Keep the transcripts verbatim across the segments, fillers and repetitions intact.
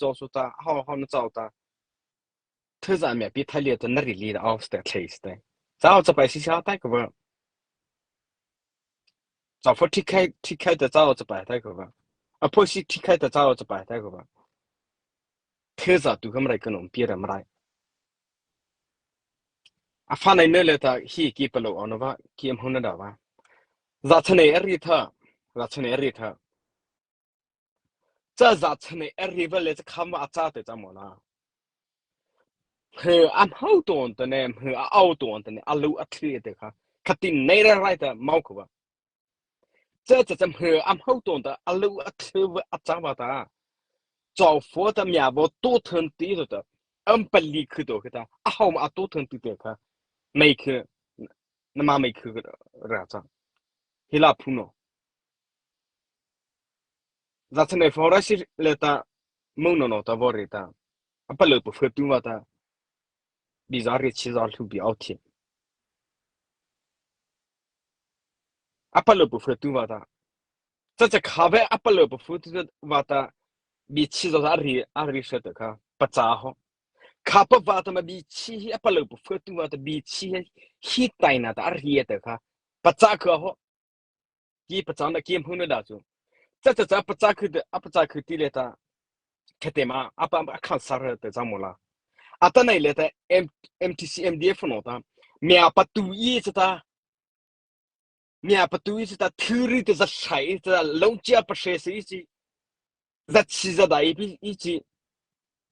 zawsu ta, hao hao na zawsu ta. Thei za mia pi thai lia ta na ri li da au sta thei sta. Zawsu chapai si sa tai ko ba. Zawsu pho thi khai, thi khai ta zawsu chapai tai ko ba. A pho si thi khai ta zawsu chapai tai ko ba. Thei za tu ka mrai ka nom pi ra mrai. A fa nai ne le ta hi ki palo au na ba, ki am hau na da ba. Za chane a ri tha, za chane a ri tha. Cha za chane a ri ba le cha kham a cha te cha mo na. He am hau ton te ne, he a au ton te ne, a lu a thli te kha. Kha tin nei ra rai ta mau ko ba. Cha cha cha he am hau ton ta, a lu a thli va a cha ba ta. Chau fo ta mia bo to thon ti to ta. Am pa li khu to kha ta. A hau ma a to thon ti te kha. Mai khu, na ma mai khu ra cha. Hi la phu no. Za chane fo ra si le ta mo no no ta vo re ta. A pa lo pu fe tu va ta. Bi za re chi za lu bi au ti. A pa lo pu fe tu va ta. Cha cha kha ve a pa lo pu fe tu va ta. Bi chi za a ri, a ri se ta kha. Pa cha ho. Kha pa va ta ma bi chi hi a pa lo pu fe tu va ta bi chi hi. Hi tai na ta a ri ta kha. Pa cha kha ho. Ki pachâna ki hmuna da chu. Cha cha cha pachâ khu de, a pachâ khu ti le ta. Khete ma, a pa a khan sa re te cha mo la. A ta nai le ta M, M T C, M D F no ta. Mia patu i cha ta. Mia patu i cha ta thuri te za sai i cha long chia pa se se i chi. Za chi za dai pi i chi.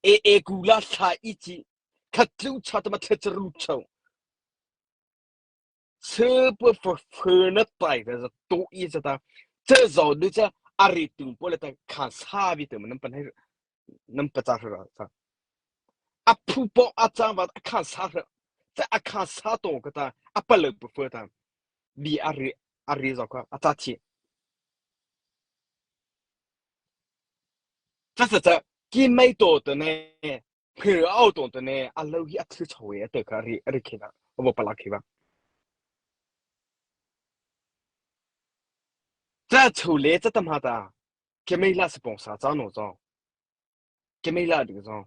E e ku la sa i chi. Kha tlu cha ta ma the cha ru chau. Chhe pua pha pha na tai ta za to i cha ta. Chhe zau du cha a ri tung pua le ta khan sa vi te ma nam pan hai nam pa cha ra ta. A phu po a cha va a khan sa ra. Cha a khan sa to ka ta a pa le pu pha ta. Bi a ri a ri zau ka a cha chi. Cha cha cha ki mai to te ne. Phe au to te ne a lo hi a thu chau e te ka ri ri khe na. A bo pa la khe ba. Cha chau le cha ta ma ta. Ke mai la sponsor cha no cha. Ke mai la de cha.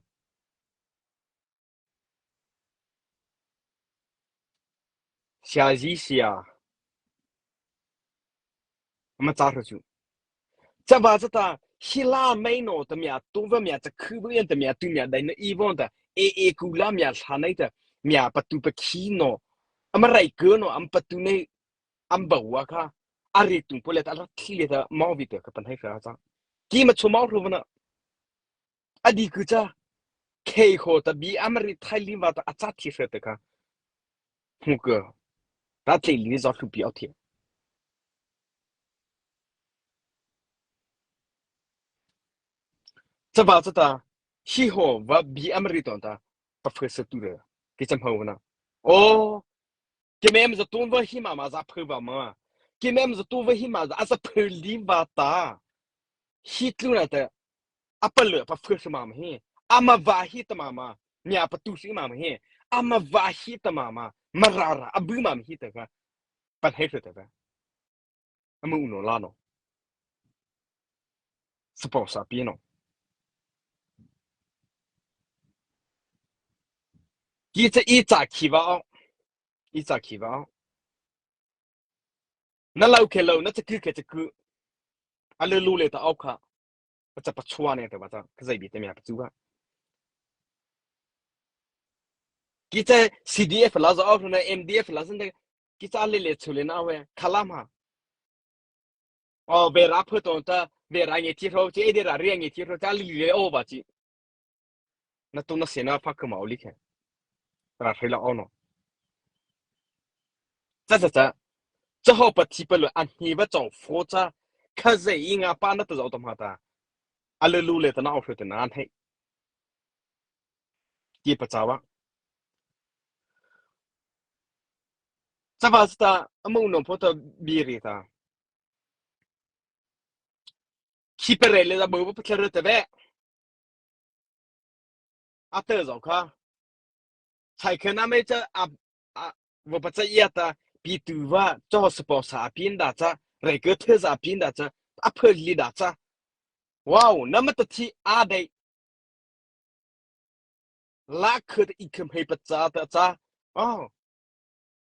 Sia zi sia. Ma cha ru chu. Cha ba cha ta hi la mai no ta mia tu va mia cha khu bu yan ta mia tu mia dai na i von ta. E e ku la mia sa nai ta. Mia pa tu pa khi no. Ama rai ko no am pa tu nei am ba wa kha. A ri tung po le ta la thi le ta mau vi ta ka pan hai sa cha. Ki ma chu mau ru na. A di ku cha. Khei ho ta bi am ri thai li va ta a cha thi sa ta ka. Hmu ka. Ta tlei li za hlu pi au thi. Cha ba cha ta. Hi ho va bi am ri ton ta. Pa phe sa tu re. Ki cham hau na. O. Ki mem za tun va hi ma ma za phe va ma. Ki mem za tun va hi ma za a za phe li va ta. Hi tlu na ta. A pa le pa phe sa ma ma hi. A ma va hi ta ma ma. Mia pa tu si ma ma hi. A ma va hi ta ma ma. Ma ra ra. A bu ma ma hi ta ka. Pa he sa ta ka. A mu no la no. Sponsor pi no. Ki cha i cha khi va o. I cha khi va o. Na lau khe lau, na cha ku khe cha ku. A le lu le ta au kha. Pa cha pa chua ne ta ba cha. Ka zai bi te mia pa chu ba. Ki cha C D F la za au na M D F la zan de. Ki cha le le chu le na we. Kha la ma. O, ve ra phe ton ta, ve ra nge ti ro, che de ra ri nge ti ro, cha li le o ba chi. Na tu na se na pha ka ma o li khe. Ra thai la o no. Cha cha cha. Cha ho pa thi pa lo an hi va chong fo cha. Kha ze i nga pa na ta zau ta ma ta. A le lu le ta na o hre ta na an hai. Ki pa cha wa. Cha ba cha ta, a mu no pho ta bi ri ta. Khi pe re le da bo pa thla re ta ve. A te zau kha. Chai khe na me cha a, a, vo pa cha ia ta pi tu va, cho sponsor a pin da cha, re ke the za pin da cha, a phe li da cha. Wow, na ma ta thi a dei. la khata i kham hei pachâ ta cha. Oh.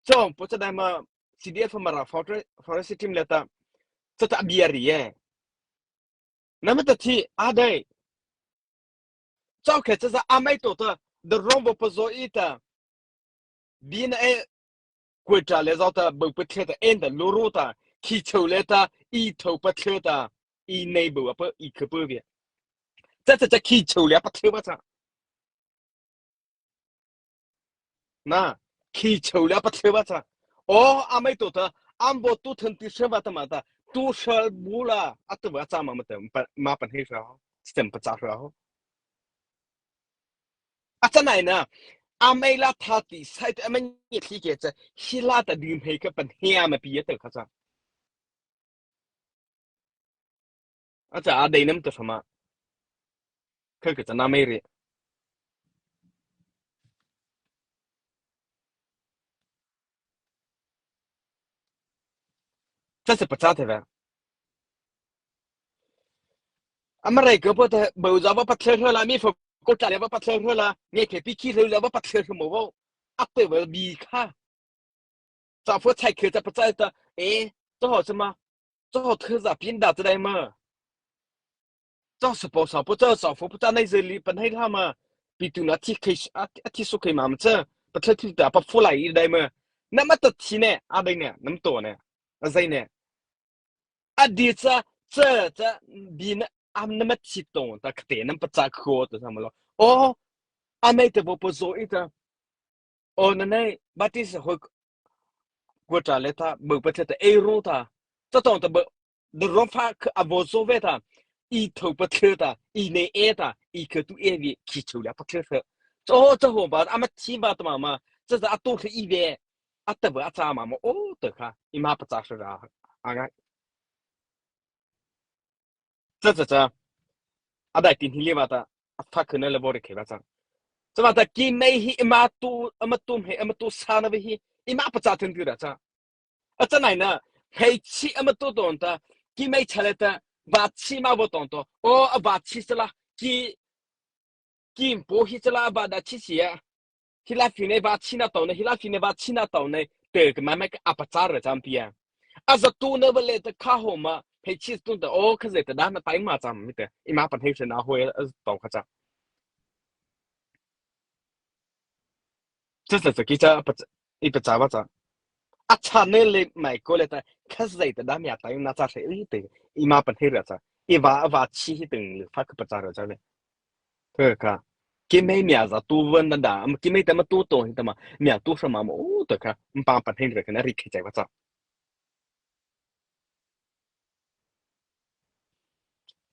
Châ, pachâ dei ma C D F Mara forest, forest team liata. Chata bia ri e. Nama ta thi a dei. Châ khe chata amâ to ta, the wrong bo pazo i ta. Bina e, kua ta le zao ta, bo pathla ta, en ta, loro ta, khi chô le ta, i thô pathla ta, i nei bo apa, i khapa bia. Chata cha khi chô le pathla ba cha. Na, khi chô le pathla ba cha. O, amâ to ta, am bo tu than ti sha ba ta ma ta, tu sha bu la, a ta ba cha ma ma ta, ma pan hei sha ho, stem pa cha sha ho. A cha nai na, amâ la tha ti sai te amâ ni thi ke cha, hi la ta dim hei ka pan hei ma pi ya ta ka cha. A cha a dei nam ta sama. Kha ka cha na mei ri. Cha se pa cha te va. Ama rai ka pa ta, bo za ba pa thla thla la, mi fo ko cha le ba pa thla thla la, nge ke pi ki thla la ba pa thla thla mo bo. A pe ba bi kha. Cha fo chai khe cha pa cha ta, e, cha ho cha ma, cha ho thla za pin da cha dai ma. Cha sa po sa po cha sa fo po cha nai ze li pa nai la ma. Pi tu na thi khe, a, a thi su khe ma ma cha, pa thla thi ta pa fo lai i dai ma. Na ma ta thi ne, a dai ne, nam to ne, a zai ne. A di cha, cha, cha, bi na, am na ma thi to ta ka te nam pa cha kho to sa ma lo. O, a mai te bo po zo i ta. O, na nei, Baptist ho kua ta le ta, bo pa thla ta, e ro ta. Cha tong ta bo, the wrong fa ka a bo zo ve ta. I thô pa thla ta, i nei e ta, i ka tu e vi, khi chô le pa thla ta. Cha ho, cha ho ba, ama thi ba ta ma ma, cha cha a to thla i ve, a ta ba a cha ma ma, o, ta kha, i ma pa cha sha ra, a ngai. Cha, cha, cha. A dai tin hi le ba ta, a fa kha na le bo ri khe ba cha. Cha ba ta ki mei hi i ma tu, a ma tu he, a ma tu sa na ve hi, i ma pa cha thun tu ra cha. A cha nai na, hei chi a ma tu ton ta, ki mei cha le ta, ba chi ma bo ton to. O, a ba chi sa la, ki, ki po hi cha la, ba da chi si a. Hi la fi ne va chi na tau ne, hi la fi ne va chi na tau ne, te ke ma me ka a pa cha ra cha pi a. A za tu ne va le te kha ho ma, pe chi tu te, o, ka ze te da na tai ma cha mi te, i ma pan hei se na ho e, a tau ka cha. Cha cha cha ki cha, a pa cha, i pa cha va cha. A cha ne le mai ko le ta, ka ze te da mi a tai na cha se i te, i ma pan hei ra cha. I va, a va chi hi te le fa ka pa cha ra cha le. Kha, kha. Ki mei mia za tu ven na da, am ki mei ta ma tu to hi ta ma, mia tu sa ma mo, o, ta kha, mpa pan hei ra kha na ri khe chai va cha.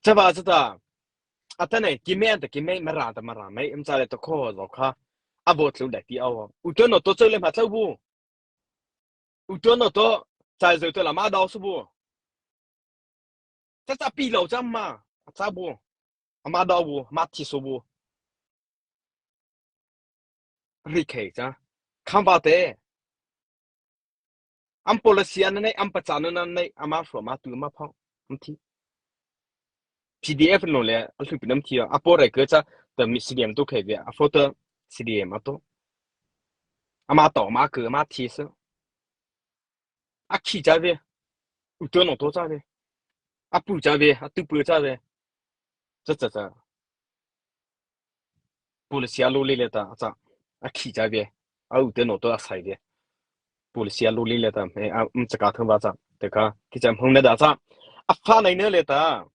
Cha va cha ta. A ta nei, ki mei ta ki mei, ma ra ta ma ra, mei, am cha le ta kho zo kha. A bo tlu dai ti a o. U to no to chau le ma chau bu. U to no to, chai zo to la ma dau su bu. Cha cha pi lo cha ma, cha bu. A ma dau bu, ma thi su bu. Ri khe cha. Kham va te. Am policy an nei, am pa cha na nei, ama so ma tu ma phao. Am thi. P D F no le, a hlupi nam thi, a po rai ke cha, ta mi C D M to khe ve, a pho ta C D M a to. Ama to, ma ke, ma thi se. A khi cha ve, u to no to cha ve. A pu cha ve, a tu pu cha ve. Cha cha cha. Policy a lo le le ta, cha. A khi cha ve. A u to no to a sai ve. Policy a lo le le ta, e, a, um, cha ka thang va cha. Te kha, ki cha hmang na da cha. A fa nai na le ta.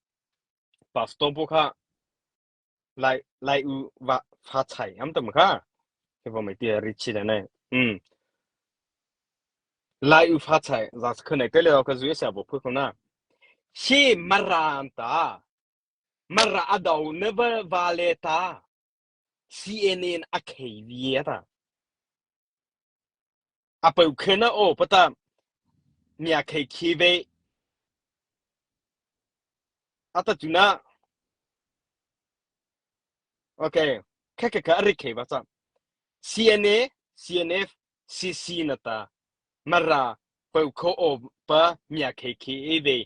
Pastor bu kha, lai, lai u va fa chai, am tam kha. He va mai ti ri chi da nai. Hmm. Lai u fa chai, za kha nai te le ka zui sa bo phu ko na. Hi Mara ta. Mara a dau ne va va le ta. C N N a khei vi ta. A pau khena o pata. Mia khei khi ve. A ta tu na. Okay. Kha kha kha a ri khei va cha. C N A, C N F, C C na ta. Mara pau kho o pa mia khei khi e ve.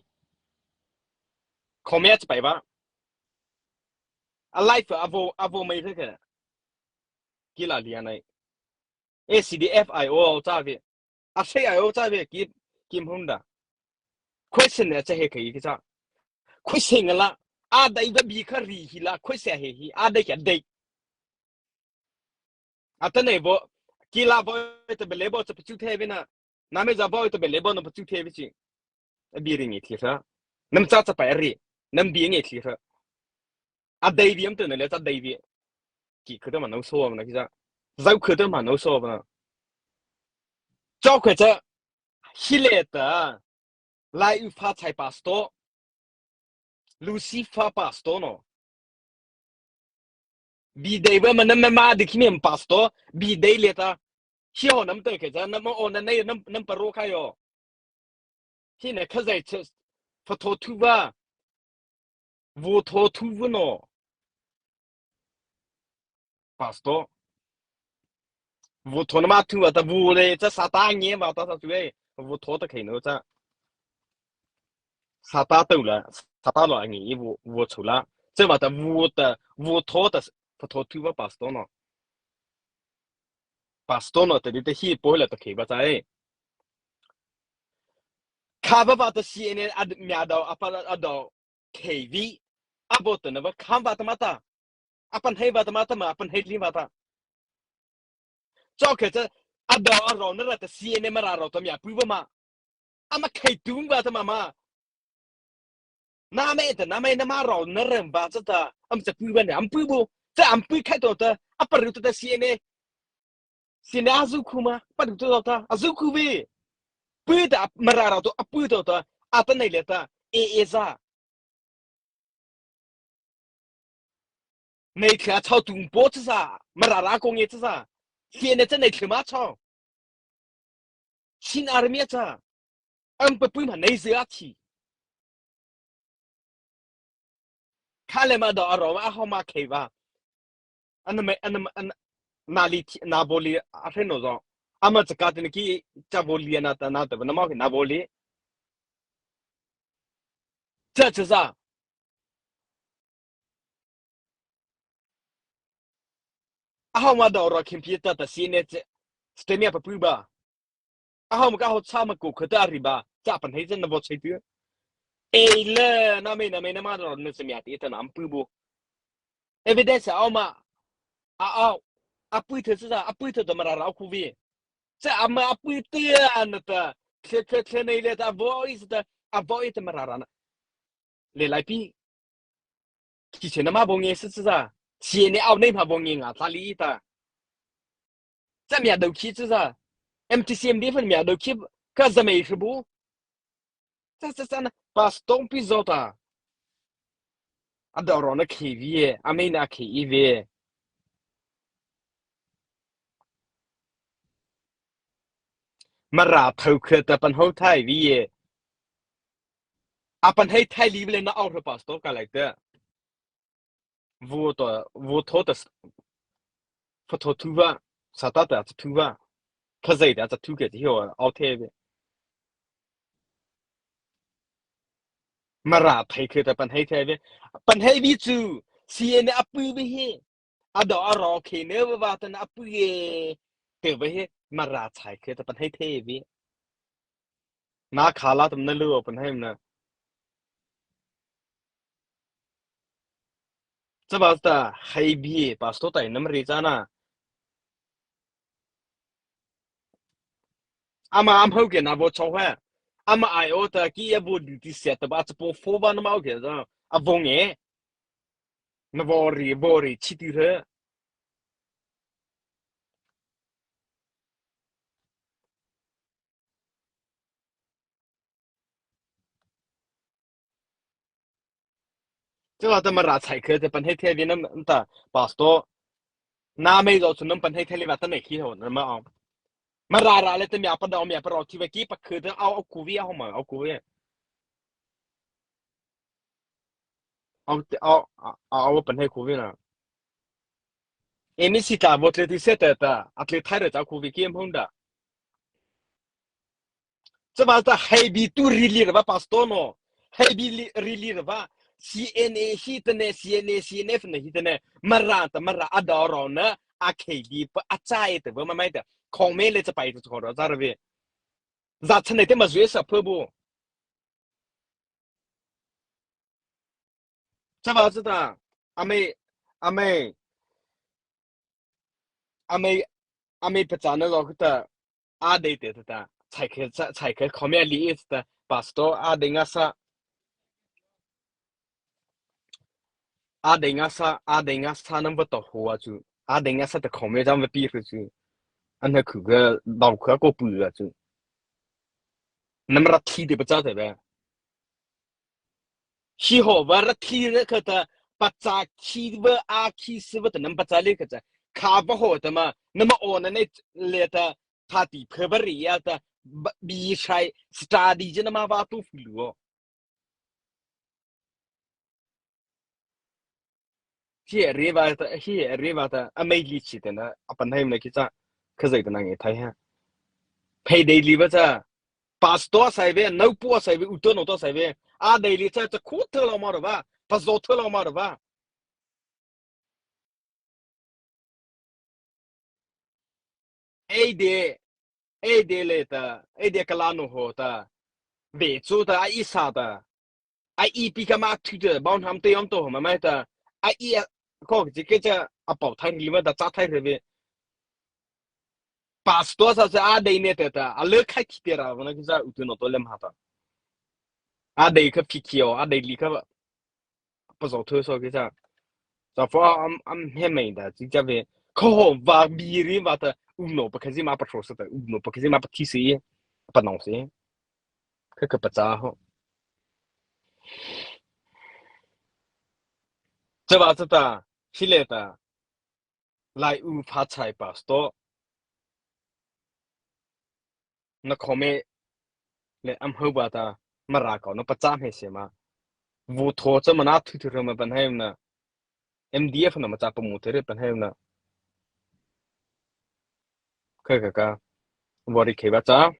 Comment pai va. A life a vo, a vo mai kha kha. kila liana. A C D F I O cha vei. A C I O cha vei ki, ki hmunda. Question a cha he kei ki cha. Question ngala. A dai va bi kha ri hi la. Question he hi. A dai kya dai. Atanoh vo. Kila vo ta bele vo cha pachu the vei na. Nâmo za vo ta bele vo na pachu the vei chi. A bi ri ngi thi sa. Nam cha cha pa ri. Nam bi ngi thi sa. A dai vei am te na le cha dai vei. Ki khata ma nau so na ki cha. Zau khata ma nau so na. Chau khata. Hi le ta. Lai u pha chai pastor. Lucifer pastor no. Bi dei va ma nam ma di ki mi pastor. Bi dei le ta. Hi ho nam te ke cha nam o na nei nam nam pa ro kha yo. Hi na kha zai che. Pha tho thu va. Vo tho thu va no. Pastor. Vo tho na ma thu va ta vo le cha sa ta nge va ta sa chu e. Vo tho ta kei no cha. Sa ta to la. Sa ta lo nge i vo vo chu la. Che va ta vo ta vo tho ta pha tho thu va pastor no. Pastor no ta di ta hi po la ta kei va cha e. Kha va va ta C N A ad mia dau apa ad dau. Khei vei, a vo ta na va kham va ta ma ta, a pan hei va ta ma ta ma, a pan hei li va ta. Chau khata, a dau a rau na ra ta C N A Mara rau ta mia pu va ma. A ma khei tu va ta ma ma. Na me ta, na me na ma rau na ra va cha ta, am cha pu va ne, am pu vo, cha am pu khai to ta, a pa ru ta ta C N A. C N A a zu khu ma, pa ru ta ta, a zu khu vei. Pu ta, Mara rau to, a pu ta ta, a ta nei le ta, e e za. Nei thla chau tung po cha sa, Mara ra ko nge cha sa. Hie ne cha nei thla ma chau. Chin army cha. Ang pe pui ma nei ze a chi. Kha le ma do a ro ma a ho ma khei va. An me, an me, an na li thi, na vo li a hre no zo. Ama cha ka tin ki cha vo li na ta na ta na ma ki na vo li. Cha cha za. A hau ma dau ra khim pi ta ta si ne che. Stemia pa pu ba. A hau ma ka hau cha ma ko kha ta ri ba. Cha pan hei chen na vo chai tu. E le na me na me na ma dau ne se mia ti ta na am pu bu. Evidence a ma. A a. A pu te sa a pu te ta Mara ra ku vi. Cha ama a pu te a na ta. Khle khle khle nei le ta voice ta. A voice ta Mara ra na. Le lai pi. Ki che na ma bo nge si chi za. Si ne au nei ma bo nge nga ta li ta. Za mia dau ki chi za. M T C M D fan mia dau ki ka za mei shi bu. Za za za na pastor pi zo ta. A dau ro na ki vi e, a mei na ki i vi e. Mara thau khe ta pan hau thai vi e. A pan hei thai li vle na au hra pastor ka lai te. Vu to, vu tho ta s-, pha tho thu va, sa ta ta thu va. Pha zai ta thu ke ti ho au the ve. Mara thai khe ta pan hei thai ve. Pan hei vi chu, si e ne a pu ve he. A do a ro khe ne va va ta na a pu e. Te ve he, Mara thai khe ta pan hei thai ve. Na kha la tam na lu pan hei na. Cha ba ta hei bi pastor tai nam ri cha na. Ama am hau ke na vo chau he. Ama ai o ta ki a vo di ti se ta ba cha po fo ba na ma o ke za. A vo nge. Na vo ri, vo ri chi ti he. Cha ba ta Mara thai khe ta pan hei thai vi nam ta pastor. Na mei zo chu nam pan hei thai li va ta nei khi ho na ma au. Mara ra le ta mia pa dau mia pa ro thi va ki pa khe ta au au ku vi au ma au ku vi. Au, au, au, au, pan hei ku vi na. Emi si ta vo tle ti se ta ta, a tle thai re ta ku vi ki em hong da. Cha ba ta hei bi tu ri li ra va pastor no. Hei bi li, ri li ra va. C N A hi ta ne, C N A, C N F ne hi ta ne. Mara ta Mara a da ro na. a khei di pa a chai te ba ma mai ta. Khong me le cha pai ta khong ra za ra ve. Za chan nei te ma zui sa pha bu. Cha ba cha ta. A mei, a mei, a mei, a mei pa cha na lo ta. A dei te ta ta. Chai khe, chai khe khong me li is ta. Pastor a dei nga sa. A dei nga sa, a dei nga sa nam ba to hua chu. A dei nga sa ta khong me jam ba pi khu chu. An ha khu ga dau khu ko pu ga chu. Nam ra thi de ba cha ta ba. Hi ho ba ra thi re kha ta pa cha khi ba a khi si ba ta nam pa cha le kha cha. Kha ba ho ta ma, nam o na ne le ta, tha ti phe ba ri ya ta, ba, bi shai, study je na ma ba tu fu lu o. Hi ri va ta, hi ri va ta, a mei li chi te na, a pan hai na ki cha, kha zai ta na nge thai ha. Phei dei li va cha, pastor sai ve, nau pu sai ve, u to no to sai ve, a dei li cha, cha khu thei lo ma ro va, pa zo thei lo ma ro va. Ei de, ei de le ta, ei de ka la no ho ta, ve chu ta, a i sa ta, a i pi ka ma thu ta, baun ham te yom to ho ma mai ta, a i a, ko ki ke cha, a pau thai li ma ta cha thai re ve. Pastor sa sa a dei ne te ta, a le khai ki te ra, na ki sa u tu no to lem ha ta. A dei ka pi ki o, a dei li ka ba. Pa zo thei so ki cha. Cha fo am, am he mei da, chi cha ve. Ko ho va bi ri va ta, u no pa ka zi ma pa tro sa ta, u no pa ka zi ma pa ti si, pa nong si. Ka ka pa cha ho. Cha va cha ta, si le ta. Lai u pha chai pastor. Na khome le am hau ba ta Mara ko na pa cha me se ma. Vu tho cha ma na thu thu ma pan hai na. M D F na ma cha pa mu the re pan hai na. Ka ka ka. Vori khe ba cha.